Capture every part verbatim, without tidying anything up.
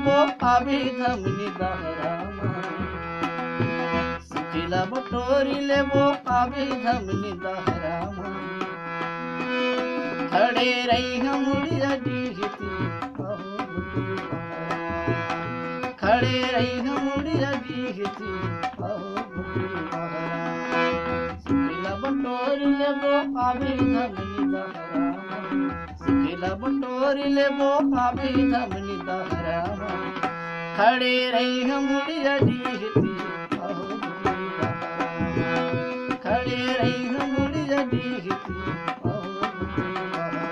वो आबे धमनी दहरा मा। सुखी ला बटोरी लेबो आबे धमनी दहरा मा। खड़े रही हम मुड़िया डीहती, अहो गुटी बहरा। खड़े रही हम मुड़िया डीहती, अहो गुटी बहरा। सुखी ला बटोरी लेबो आबे धमनी दहरा मा। सुखी ला बटोरी लेबो आबे धमनी दहरा मा। खड़े रही हम मुड़िया डीहती, अहो गुटी बहरा। खड़े रही हम मुड़िया डीहती, अहो गुटी बहरा।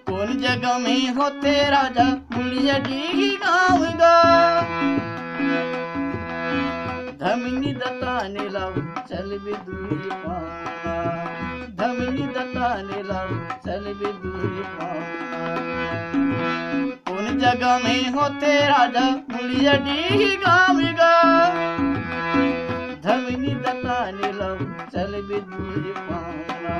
कोन जगह में होथे राजा मुड़िया डीही गाँव गा। धमनी दताने लाऊ चलबे दूरी पाना। धमनी दताने लाऊ चलबे दूरी पाना। कोन जगह में होथे राजा मुड़िया डीही गाँव गा। धमनी दताने लाऊ चलबे दूरी पाना।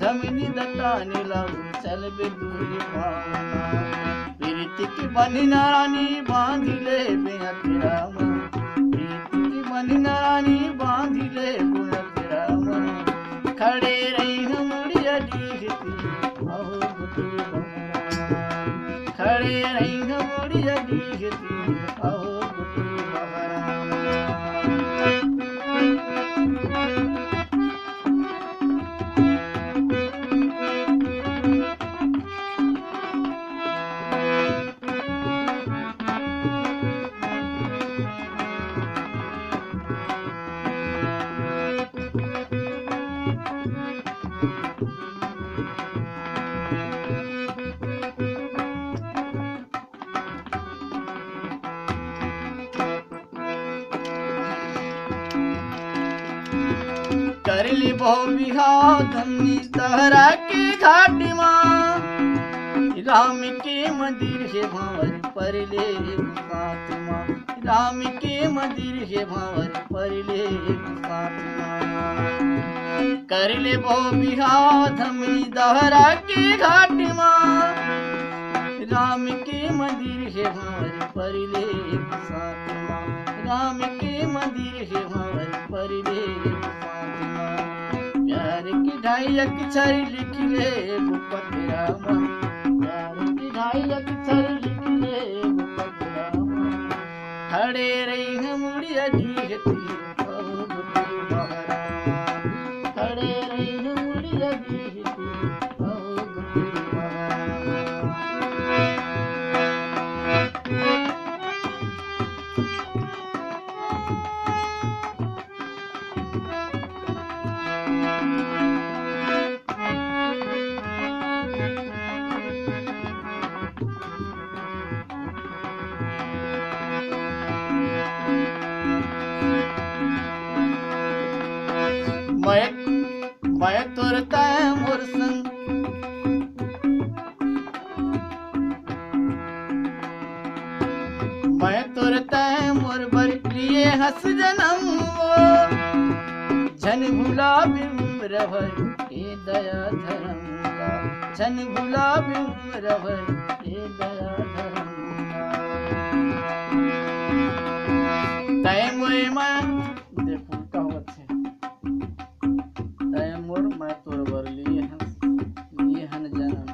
धमनी दताने लाऊ चलबे दूरी पाना। प्रीति के बंधना रानी बांध लेबे अचरा मा। प्रीति के बंधना रानी बांध लेबे अचरा मा। खड़े रही हम मुड़िया डीहती, अहो गुटी बहरा। खड़े रही हम मुड़िया डीहती, अहो गुटी बहरा। कर लेबो बिहाव धमनी दहरा के घाट मा। राम के मंदिर हे भांवर परले साथ मा। राम के मंदिर हे भांवर परले साथ मा। कर लेबो बिहाव धमनी दहरा के घाट मा। राम के मंदिर हे भांवर परले साथ मा। राम के मंदिर हे भांवर परले साथ मा। प्यार के ढाई अक्षर लिख लेबो पथरा मा। प्यार के ढाई अक्षर लिख लेबो पथरा मा। खड़े रही हम मुड़िया डीहती, अहो गुटी बहरा। खड़े रही हम मुड़िया डीहती, अहो गुटी बहरा। मैं, मैं तोर तैं मोर संग। मैं तोर तैं मोर बर लिए हस जनम वो। झन भुलाबे उम्र भर ए दया धरम ला। झन भुलाबे उम्र भर ए दया धरम ला। तैं मोर मैं, देखो, उल्टा होवत हे। तैं मोर मैं तोर बर लिए हन, लिए हन जनम।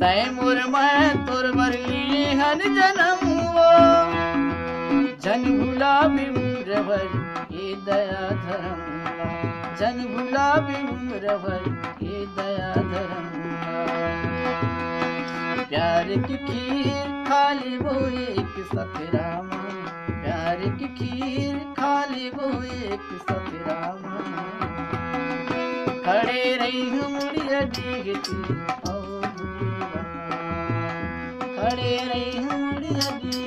तैं मोर मैं तोर बर लिए हन जनम वो। झन भुलाबे उम्र भर ए दया धरम ला। झन भुलाबे उम्र भर ए दया धरम ला। प्यार के खीर खा लेबो एक सथरा मा। प्यार के खीर खा लेबो एक सथरा मा। खड़े रही हम मुड़िया डीहती, अहो गुटी बड़े रही हूँ बड़ी जल्दी।